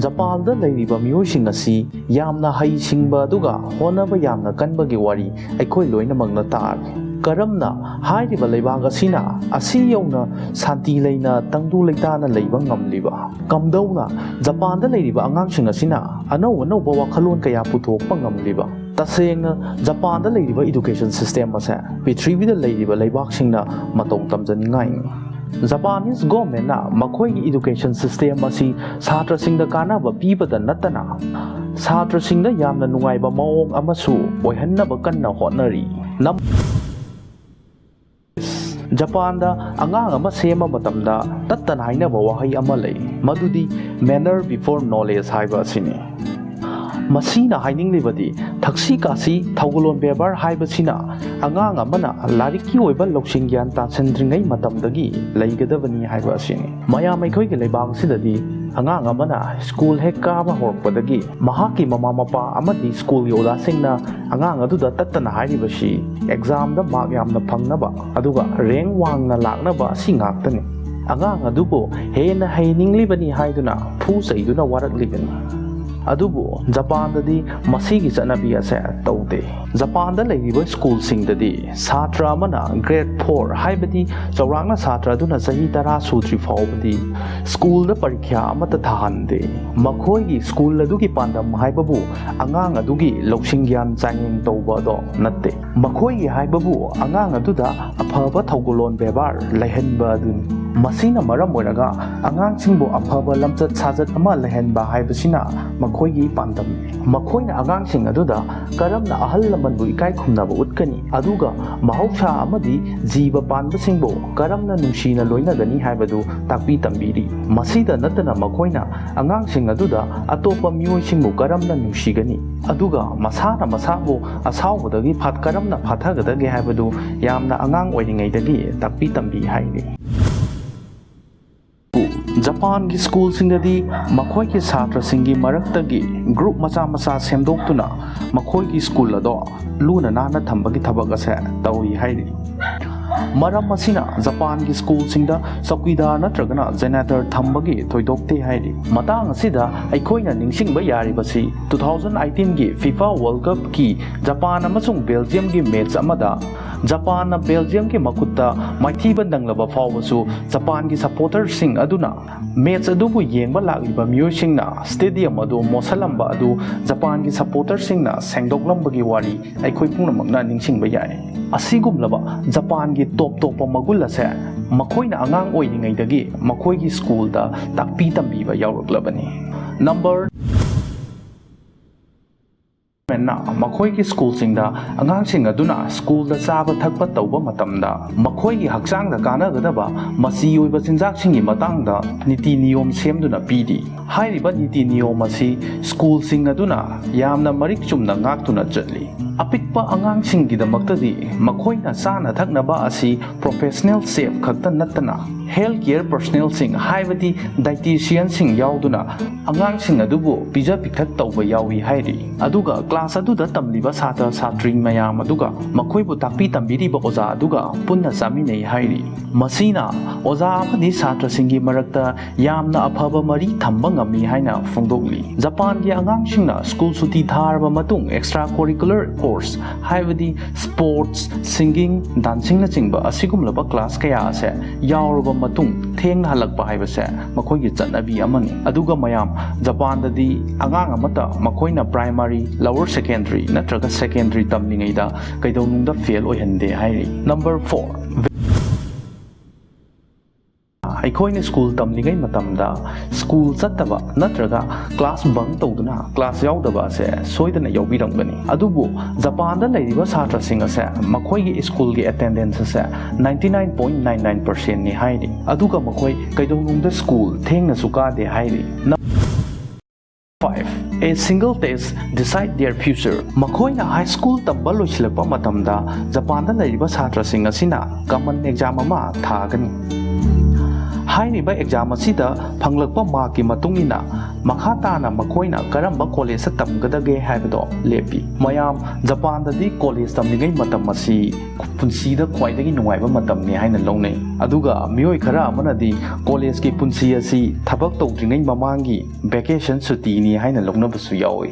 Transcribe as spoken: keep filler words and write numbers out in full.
ꯖꯄꯥꯟꯗ ꯂꯩꯔꯤꯕ ꯃꯤꯑꯣꯏꯁꯤꯡ ꯑꯁꯤ ꯌꯥꯝꯅ ꯍꯩꯁꯤꯡꯕ ꯑꯗꯨꯒ ꯍꯣꯠꯅꯕ ꯌꯥꯝꯅ ꯀꯟꯕꯒꯤ ꯋꯥꯔꯤ ꯑꯩꯈꯣꯏ ꯂꯣꯏꯅꯃꯛꯅ ꯇꯥꯔꯦ꯫ ꯀꯔꯝꯅ ꯍꯥꯏꯔꯤꯕ ꯂꯩꯕꯥꯛ ꯑꯁꯤꯅ ꯑꯁꯤ ꯌꯧꯅ ꯁꯥꯟꯇꯤ ꯂꯩꯅ ꯇꯪꯗꯨ ꯂꯩꯇꯥꯅ ꯂꯩꯕ ꯉꯝꯂꯤꯕ? ꯀꯝꯗꯧꯅ ꯖꯄꯥꯟꯗ ꯂꯩꯔꯤꯕ ꯑꯉꯥꯡꯁꯤꯡ ꯑꯁꯤꯅ ꯑꯅꯧ ꯑꯅꯧꯕ ꯋꯥꯈꯜꯂꯣꯟ ꯀꯌꯥ ꯄꯨꯊꯣꯛꯄ ꯉꯝꯂꯤꯕ? ꯇꯁꯦꯡꯅ ꯖꯄꯥꯟꯗ ꯂꯩꯔꯤꯕ education system ꯑꯁꯦ ꯄ꯭ꯔꯤꯊꯤꯕꯤꯗ ꯂꯩꯔꯤꯕ ꯂꯩꯕꯥꯛꯁꯤꯡꯅ ꯃꯇꯧ ꯇꯝꯖꯅꯤꯡꯉꯥꯏꯅꯤ꯫ Japanese governmentꯅ ꯃꯈꯣꯏꯒꯤ education system ꯑꯁꯤ ꯁꯥꯇ꯭ꯔꯁꯤꯡꯗ ꯀꯥꯟꯅꯕ ꯄꯤꯕꯗ ꯅꯠꯇꯅ ꯁꯥꯇ꯭ꯔꯁꯤꯡꯗ ꯌꯥꯝꯅ ꯅꯨꯡꯉꯥꯏꯕ ꯃꯑꯣꯡ ꯑꯃꯁꯨ ꯑꯣꯏꯍꯟꯅꯕ ꯀꯟꯅ ꯍꯣꯠꯅꯔꯤ꯫ ꯅꯝ-, ꯖꯄꯥꯟꯗ ꯑꯉꯥꯡ ꯑꯃ ꯁꯦꯝꯕ ꯃꯇꯝꯗ ꯇꯠꯇꯅ ꯍꯥꯏꯅꯕ ꯋꯥꯍꯩ ꯑꯃ ꯂꯩ, ꯃꯗꯨꯗꯤ manner before knowledge ꯍꯥꯏꯕ ꯑꯁꯤꯅꯤ꯫ ꯃꯁꯤꯅ ꯍꯥꯏꯅꯤꯡꯂꯤꯕꯗꯤ ꯊꯛꯁꯤ ꯈꯥꯁꯤ, ꯊꯧꯒꯜꯂꯣꯟ ꯕꯦꯕꯥꯔ ꯍꯥꯏꯕꯁꯤꯅ ꯑꯉꯥꯡ ꯑꯃꯅ ꯂꯥꯏꯔꯤꯛꯀꯤ ꯑꯣꯏꯕ ꯂꯧꯁꯤꯡ ꯒ꯭ꯌꯥꯟ ꯇꯥꯟꯁꯤꯟꯗ꯭ꯔꯤꯉꯩ ꯃꯇꯝꯗꯒꯤ ꯂꯩꯒꯗꯕꯅꯤ ꯍꯥꯏꯕ ꯑꯁꯤꯅꯤ꯫ ꯃꯌꯥꯝ ꯑꯩꯈꯣꯏꯒꯤ ꯂꯩꯕꯥꯛ ꯑꯁꯤꯗꯗꯤ ꯑꯉꯥꯡ ꯑꯃꯅ ꯁ꯭ꯀꯨꯜ ꯍꯦꯛ ꯀꯥꯕ ꯍꯧꯔꯛꯄꯗꯒꯤ ꯃꯍꯥꯛꯀꯤ ꯃꯃꯥ ꯃꯄꯥ ꯑꯃꯗꯤ ꯁ꯭ꯀꯨꯜꯒꯤ ꯑꯣꯖꯥꯁꯤꯡꯅ ꯑꯉꯥꯡ ꯑꯗꯨꯗ ꯇꯠꯇꯅ ꯍꯥꯏꯔꯤꯕꯁꯤ examꯗ mark ꯌꯥꯝꯅ ꯐꯪꯅꯕ ꯑꯗꯨꯒ rank ꯋꯥꯡꯅ ꯂꯥꯛꯅꯕ ꯑꯁꯤ ꯉꯥꯛꯇꯅꯤ꯫ ꯑꯉꯥꯡ ꯑꯗꯨꯕꯨ ꯍꯦꯟꯅ ꯍꯩꯅꯤꯡꯂꯤꯕꯅꯤ ꯍꯥꯏꯗꯨꯅ ꯐꯨ ꯆꯩꯗꯨꯅ ꯋꯥꯔꯛꯂꯤꯕꯅꯤ꯫ ꯑꯗꯨꯕꯨ ꯖꯄꯥꯟꯗꯗꯤ ꯃꯁꯤꯒꯤ ꯆꯠꯅꯕꯤ ꯑꯁꯦ ꯇꯧꯗꯦ꯫ ꯖꯄꯥꯟꯗ ꯂꯩꯔꯤꯕ ꯁ꯭ꯀꯨꯜꯁꯤꯡꯗꯗꯤ ꯁꯥꯇ꯭ꯔ ꯑꯃꯅ grade four, ꯍꯥꯏꯕꯗꯤ ꯆꯥꯎꯔꯥꯛꯅ ꯁꯥꯇ꯭ꯔ ꯑꯗꯨꯅ ꯆꯍꯤ ꯇꯔꯥ ꯁꯨꯗ꯭ꯔꯤ ꯐꯥꯎꯕꯗꯤ ꯁ꯭ꯀꯨꯜꯗ ꯄꯔꯤꯈ꯭ꯌꯥ ꯑꯃꯠꯇ ꯊꯥꯍꯟꯗꯦ꯫ ꯃꯈꯣꯏꯒꯤ ꯁ꯭ꯀꯨꯜ ꯑꯗꯨꯒꯤ ꯄꯥꯟꯗꯝ ꯍꯥꯏꯕꯕꯨ ꯑꯉꯥꯡ ꯑꯗꯨꯒꯤ ꯂꯧꯁꯤꯡ ꯒ꯭ꯌꯥꯟ ꯆꯥꯡꯌꯦꯡ ꯇꯧꯕ ꯑꯗꯣ ꯅꯠꯇꯦ꯫ ꯃꯈꯣꯏꯒꯤ ꯍꯥꯏꯕꯕꯨ ꯑꯉꯥꯡ ꯑꯗꯨꯗ ꯑꯐꯕ ꯊꯧꯒꯜꯂꯣꯟ ꯕꯦꯕꯥꯔ ꯂꯩꯍꯟꯕ ꯑꯗꯨꯅꯤ꯫ ꯃꯁꯤꯅ ꯃꯔꯝ ꯑꯣꯏꯔꯒ ꯑꯉꯥꯡꯁꯤꯡꯕꯨ ꯑꯐꯕ ꯂꯝꯆꯠ ꯁꯥꯖꯠ ꯑꯃ ꯂꯩꯍꯟꯕ ꯍꯥꯏꯕꯁꯤꯅ ꯃꯈꯣꯏꯒꯤ ꯄꯥꯟꯗꯝꯅꯤ꯫ ꯃꯈꯣꯏꯅ ꯑꯉꯥꯡꯁꯤꯡ ꯑꯗꯨꯗ ꯀꯔꯝꯅ ꯑꯍꯜ ꯂꯃꯟꯕꯨ ꯏꯀꯥꯏ ꯈꯨꯝꯅꯕ ꯎꯠꯀꯅꯤ, ꯑꯗꯨꯒ ꯃꯍꯧꯁꯥ ꯑꯃꯗꯤ ꯖꯤꯕ ꯄꯥꯟꯕꯁꯤꯡꯕꯨ ꯀꯔꯝꯅ ꯅꯨꯡꯁꯤꯅ ꯂꯣꯏꯅꯒꯅꯤ ꯍꯥꯏꯕꯗꯨ ꯇꯥꯛꯄꯤ ꯇꯝꯕꯤꯔꯤ꯫ ꯃꯁꯤꯗ ꯅꯠꯇꯅ ꯃꯈꯣꯏꯅ ꯑꯉꯥꯡꯁꯤꯡ ꯑꯗꯨꯗ ꯑꯇꯣꯞꯄ ꯃꯤꯑꯣꯏꯁꯤꯡꯕꯨ ꯀꯔꯝꯅ ꯅꯨꯡꯁꯤꯒꯅꯤ, ꯑꯗꯨꯒ ꯃꯁꯥꯅ ꯃꯁꯥꯕꯨ ꯑꯁꯥꯎꯕꯗꯒꯤ ꯐꯥꯠ-, ꯀꯔꯝꯅ ꯐꯥꯊꯒꯗꯒꯦ ꯍꯥꯏꯕꯗꯨ ꯌꯥꯝꯅ ꯑꯉꯥꯡ ꯑꯣꯏꯔꯤꯉꯩꯗꯒꯤ ꯇꯥꯛꯄꯤ ꯇꯝꯕꯤ ꯍꯥꯏꯔꯤ꯫ ꯖꯄꯥꯟꯒꯤ ꯁ꯭ꯀꯨꯜꯁꯤꯡꯗꯗꯤ ꯃꯈꯣꯏꯒꯤ ꯁꯥꯇ꯭ꯔꯁꯤꯡꯒꯤ ꯃꯔꯛꯇꯒꯤ group ꯃꯆꯥ ꯃꯆꯥ ꯁꯦꯝꯗꯣꯛꯇꯨꯅ ꯃꯈꯣꯏꯒꯤ ꯁ꯭ꯀꯨꯜ ꯑꯗꯣ ꯂꯨꯅ ꯅꯥꯟꯅ ꯊꯝꯕꯒꯤ ꯊꯕꯛ ꯑꯁꯦ ꯇꯧꯏ ꯍꯥꯏꯔꯤ꯫ ꯃꯔꯝ ꯑꯁꯤꯅ ꯖꯄꯥꯟꯒꯤ ꯁ꯭ꯀꯨꯜꯁꯤꯡꯗ ꯆꯧꯀꯤꯗꯥꯔ ꯅꯠꯇ꯭ꯔꯒꯅ ꯖꯦꯅꯦꯇꯔ ꯊꯝꯕꯒꯤ ꯊꯣꯏꯗꯣꯛꯇꯦ ꯍꯥꯏꯔꯤ꯫ ꯃꯇꯥꯡ ꯑꯁꯤꯗ ꯑꯩꯈꯣꯏꯅ ꯅꯤꯡꯁꯤꯡꯕ ꯌꯥꯔꯤꯕꯁꯤ, two thousand eighteenꯒꯤ FIFA World Cupꯀꯤ ꯖꯄꯥꯟ ꯑꯃꯁꯨꯡ ꯕꯦꯜꯖꯤꯌꯝꯒꯤ ꯃꯦꯠꯆ ꯑꯃꯗ ꯖꯄꯥꯟꯅ ꯕꯦꯜꯖꯤꯌꯝꯒꯤ ꯃꯈꯨꯠꯇ ꯃꯥꯏꯊꯤꯕ ꯅꯪꯂꯕ ꯐꯥꯎꯕꯁꯨ, ꯖꯄꯥꯟꯒꯤ ꯁꯄꯣꯔꯇꯔꯁꯤꯡ ꯑꯗꯨꯅ ꯃꯦꯠꯆ ꯑꯗꯨꯕꯨ ꯌꯦꯡꯕ ꯂꯥꯛꯂꯤꯕ ꯃꯤꯑꯣꯏꯁꯤꯡꯅ ꯁ꯭ꯇꯦꯗꯤꯌꯝ ꯑꯗꯨ ꯃꯣꯠꯁꯜꯂꯝꯕ ꯑꯗꯨ ꯖꯄꯥꯟꯒꯤ ꯁꯄꯣꯔꯇꯔꯁꯤꯡꯅ ꯁꯦꯡꯗꯣꯛꯂꯝꯕꯒꯤ ꯋꯥꯔꯤ ꯑꯩꯈꯣꯏ ꯄꯨꯝꯅꯃꯛꯅ ꯅꯤꯡꯁꯤꯡꯕ ꯌꯥꯏ꯫ ꯑꯁꯤꯒꯨꯝꯂꯕ ꯖꯄꯥꯟꯒꯤ ꯇꯣꯞ ꯇꯣꯞꯄ ꯃꯒꯨꯟ ꯑꯁꯦ ꯃꯈꯣꯏꯅ ꯑꯉꯥꯡ ꯑꯣꯏꯔꯤꯉꯩꯗꯒꯤ ꯃꯈꯣꯏꯒꯤ ꯁ꯭ꯀꯨꯜꯗ ꯇꯥꯛꯄꯤ ꯇꯝꯕꯤꯕ ꯌꯥꯎꯔꯛꯂꯕꯅꯤ꯫ ꯅꯝꯕꯔ ꯅ ꯃꯈꯣꯏꯒꯤ ꯁ꯭ꯀꯨꯜꯁꯤꯡꯗ ꯑꯉꯥꯡꯁꯤꯡ ꯑꯗꯨꯅ ꯁ꯭ꯀꯨꯜꯗ ꯆꯥꯕ ꯊꯛꯄ ꯇꯧꯕ ꯃꯇꯝꯗ ꯃꯈꯣꯏꯒꯤ ꯍꯛꯆꯥꯡꯗ ꯀꯥꯟꯅꯒꯗꯕ ꯃꯆꯤ ꯑꯣꯏꯕ ꯆꯤꯟꯖꯥꯛꯁꯤꯡꯒꯤ ꯃꯇꯥꯡꯗ ꯅꯤꯇꯤ ꯅꯤꯌꯣꯝ ꯁꯦꯝꯗꯨꯅ ꯄꯤꯔꯤ꯫ ꯍꯥꯏꯔꯤꯕ ꯅꯤꯇꯤ ꯅꯤꯌꯣꯝ ꯑꯁꯤ ꯁ꯭ꯀꯨꯜꯁꯤꯡ ꯑꯗꯨꯅ ꯌꯥꯝꯅ ꯃꯔꯤꯛ ꯆꯨꯝꯅ ꯉꯥꯛꯇꯨꯅ ꯆꯠꯂꯤ꯫ ꯑꯄꯤꯛꯄ ꯑꯉꯥꯡꯁꯤꯡꯒꯤꯗꯃꯛꯇꯗꯤ ꯃꯈꯣꯏꯅ ꯆꯥꯅ ꯊꯛꯅꯕ ꯑꯁꯤ ꯄ꯭ꯔꯣꯐꯦꯁꯅꯦꯜ ꯆꯦꯐ ꯈꯛꯇ ꯅꯠꯇꯅ ꯍꯦꯜꯊ ꯀꯦꯌꯔ ꯄꯔꯁꯅꯦꯜꯁꯤꯡ, ꯍꯥꯏꯕꯗꯤ ꯗꯥꯏꯇꯤꯁꯤꯌꯟꯁꯤꯡ ꯌꯥꯎꯗꯨꯅ ꯑꯉꯥꯡꯁꯤꯡ ꯑꯗꯨꯕꯨ ꯄꯤꯖ ꯄꯤꯊꯛ ꯇꯧꯕ ꯌꯥꯎꯏ ꯍꯥꯏꯔꯤ꯫ ꯑꯗꯨꯒ ꯀ꯭ꯂꯥꯁ ꯑꯗꯨꯗ ꯇꯝꯂꯤꯕ ꯁꯥꯇ꯭ꯔ ꯁꯥꯇ꯭ꯔꯤ ꯃꯌꯥꯝ ꯑꯗꯨꯒ ꯃꯈꯣꯏꯕꯨ ꯇꯥꯛꯄꯤ ꯇꯝꯕꯤꯔꯤꯕ ꯑꯣꯖꯥ ꯑꯗꯨꯒ ꯄꯨꯟꯅ ꯆꯥꯃꯤꯟꯅꯩ ꯍꯥꯏꯔꯤ꯫ ꯃꯁꯤꯅ ꯑꯣꯖꯥ ꯑꯃꯗꯤ ꯁꯥꯇ꯭ꯔꯁꯤꯡꯒꯤ ꯃꯔꯛꯇ ꯌꯥꯝꯅ ꯑꯐꯕ ꯃꯔꯤ ꯊꯝꯕ ꯉꯝꯃꯤ ꯍꯥꯏꯅ ꯐꯣꯡꯗꯣꯛꯂꯤ꯫ ꯖꯄꯥꯟꯒꯤ ꯑꯉꯥꯡꯁꯤꯡꯅ ꯁ꯭ꯀꯨꯜ ꯁꯨꯇꯤ ꯊꯥꯔꯕ ꯃꯇꯨꯡ ꯑꯦꯛꯁꯇ꯭ꯔꯥ ꯀꯣꯔꯤꯀꯨꯂꯔ ꯀꯣꯔꯁ, ꯍꯥꯏꯕꯗꯤ ꯁ꯭ꯄꯣꯔꯠꯁ, ꯁꯤꯡꯒꯤꯡ, ꯗꯥꯟꯁꯤꯡꯅꯆꯤꯡꯕ ꯑꯁꯤꯒꯨꯝꯂꯕ ꯀ꯭ꯂꯥꯁ ꯀꯌꯥ ꯑꯁꯦ ꯌꯥꯎꯔꯕ ꯃꯇꯨꯡ ꯊꯦꯡꯅ ꯍꯜꯂꯛꯄ ꯍꯥꯏꯕꯁꯦ ꯃꯈꯣꯏꯒꯤ ꯆꯠꯅꯕꯤ ꯑꯃꯅꯤ꯫ ꯑꯗꯨꯒ ꯃꯌꯥꯝ, ꯖꯄꯥꯟꯗꯗꯤ ꯑꯉꯥꯡ ꯑꯃꯠꯇ, ꯃꯈꯣꯏꯅ ꯄ꯭ꯔꯥꯏꯃꯥꯔꯤ, ꯂꯋꯔ ꯁꯦꯀꯦꯟꯗꯔꯤ ꯅꯠꯇ꯭ꯔꯒ ꯁꯦꯀꯦꯟꯗꯔꯤ ꯇꯝꯂꯤꯉꯩꯗ ꯀꯩꯗꯧꯅꯨꯡꯗ ꯐꯦꯜ ꯑꯣꯏꯍꯟꯗꯦ ꯍꯥꯏꯔꯤ꯫ ꯅꯝꯕꯔ ꯐꯣꯔ, ꯑꯩꯈꯣꯏꯅ ꯁ꯭ꯀꯨꯜ ꯇꯝꯂꯤꯉꯩ ꯃꯇꯝꯗ ꯁ꯭ꯀꯨꯜ ꯆꯠꯇꯕ ꯅꯠꯇ꯭ꯔꯒ ꯀ꯭ꯂꯥꯁ ꯕꯪ ꯇꯧꯗꯨꯅ ꯀ꯭ꯂꯥꯁ ꯌꯥꯎꯗꯕ ꯑꯁꯦ ꯁꯣꯏꯗꯅ ꯌꯥꯎꯕꯤꯔꯝꯒꯅꯤ꯫ ꯑꯗꯨꯕꯨ ꯖꯄꯥꯟꯗ ꯂꯩꯔꯤꯕ ꯁꯥꯇ꯭ꯔꯁꯤꯡ ꯑꯁꯦ ꯃꯈꯣꯏꯒꯤ ꯁ꯭ꯀꯨꯜꯒꯤ ꯑꯦꯇꯦꯟꯗꯦꯟꯁ ꯑꯁꯦ ninety nine point nine nine percentꯅꯤ ꯍꯥꯏꯔꯤ꯫ ꯑꯗꯨꯒ ꯃꯈꯣꯏ ꯀꯩꯗꯧꯅꯨꯡꯗ ꯁ꯭ꯀꯨꯜ ꯊꯦꯡꯅꯁꯨ ꯀꯥꯗꯦ ꯍꯥꯏꯔꯤ꯫ Five, a single test decide their future. ꯃꯈꯣꯏꯅ ꯍꯥꯏ ꯁ꯭ꯀꯨꯜ ꯇꯝꯕ ꯂꯣꯏꯁꯤꯜꯂꯛꯄ ꯃꯇꯝꯗ ꯖꯄꯥꯟꯗ ꯂꯩꯔꯤꯕ ꯁꯥꯇ꯭ꯔꯁꯤꯡ ꯑꯁꯤꯅ ꯀꯃꯟ ꯑꯦꯛꯖꯥꯝ ꯑꯃ ꯊꯥꯒꯅꯤ꯫ ꯍꯥꯏꯔꯤꯕ ꯑꯦꯛꯖꯥꯝ ꯑꯁꯤꯗ ꯐꯪꯂꯛꯄ ꯃꯥꯔꯛꯀꯤ ꯃꯇꯨꯡ ꯏꯟꯅ ꯃꯈꯥ ꯇꯥꯅ ꯃꯈꯣꯏꯅ ꯀꯔꯝꯕ ꯀꯣꯂꯦꯖꯇ ꯇꯝꯒꯗꯒꯦ ꯍꯥꯏꯕꯗꯣ ꯂꯦꯞꯄꯤ꯫ ꯃꯌꯥꯝ, ꯖꯄꯥꯟꯗꯗꯤ ꯀꯣꯂꯦꯖ ꯇꯝꯂꯤꯉꯩ ꯃꯇꯝ ꯑꯁꯤ ꯄꯨꯟꯁꯤꯗ ꯈ꯭ꯋꯥꯏꯗꯒꯤ ꯅꯨꯡꯉꯥꯏꯕ ꯃꯇꯝꯅꯤ ꯍꯥꯏꯅ ꯂꯧꯅꯩ꯫ ꯑꯗꯨꯒ ꯃꯤꯑꯣꯏ ꯈꯔ ꯑꯃꯅꯗꯤ ꯀꯣꯂꯦꯖꯀꯤ ꯄꯨꯟꯁꯤ ꯑꯁꯤ ꯊꯕꯛ ꯇꯧꯗ꯭ꯔꯤꯉꯩ ꯃꯃꯥꯡꯒꯤ ꯚꯦꯀꯦꯁꯟ ꯁꯨꯇꯤꯅꯤ ꯍꯥꯏꯅ ꯂꯧꯅꯕꯁꯨ ꯌꯥꯎꯏ꯫